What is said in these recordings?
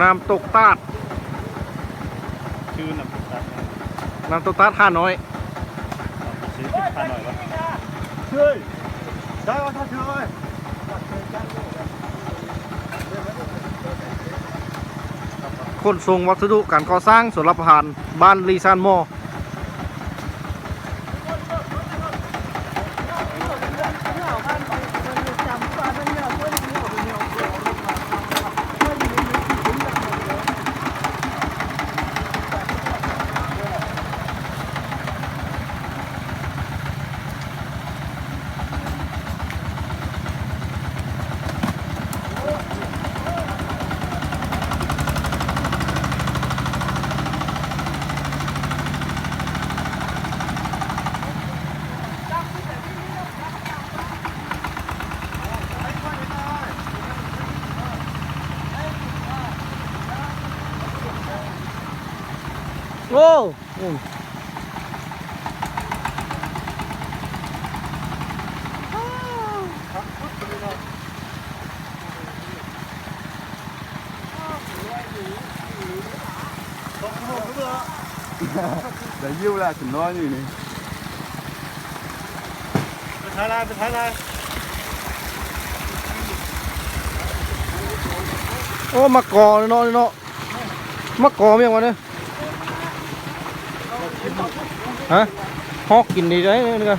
ນ້ຳຕົກຕາດ ຊື່ນ້ຳຕົກຕາດ ນ້ຳຕົກຕາດຫານ້ອຍ ຊື່ຫານ້ອຍວະ ເຮີ້ຍ ໄດ້ວ່າທ່ານເຊີຍ ຂົນສົ່ງວັດສະດຸການກໍ່ສ້າງຊົນລະປະທານ ບ້ານລີຊານມໍ. ໂອ້ ອືມ ໄດ້ຢູ່ລະ ຂຶ້ນນອນຢູ່ນີ້ ໄປຖ່າຍລາຍ ໄປຖ່າຍລາຍ ໂອ້ ໝາກກໍເນາະ ເນາະ ໝາກກໍແມ່ນຫຍັງວະນີ້? ຮະ? ຮອກກິນດີເດ້ນີ້ກະ ຢ່າ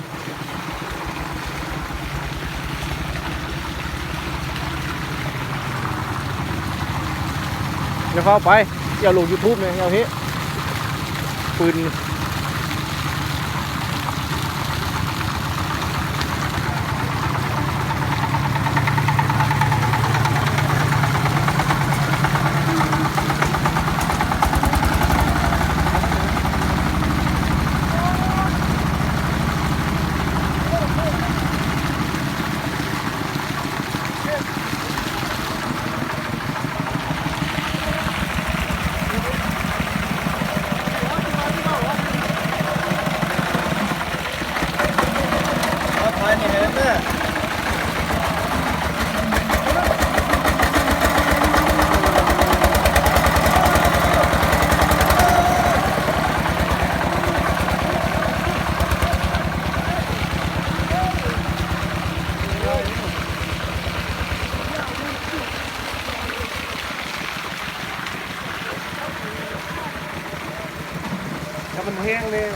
ຟ້າວໄປ ຢ່າລົງຢູທູບເດ້ ຢ່າເຮັດ ປືນ. ຖ້າມັນແຫ້ງແລ້ວ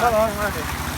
ມາລອງມາ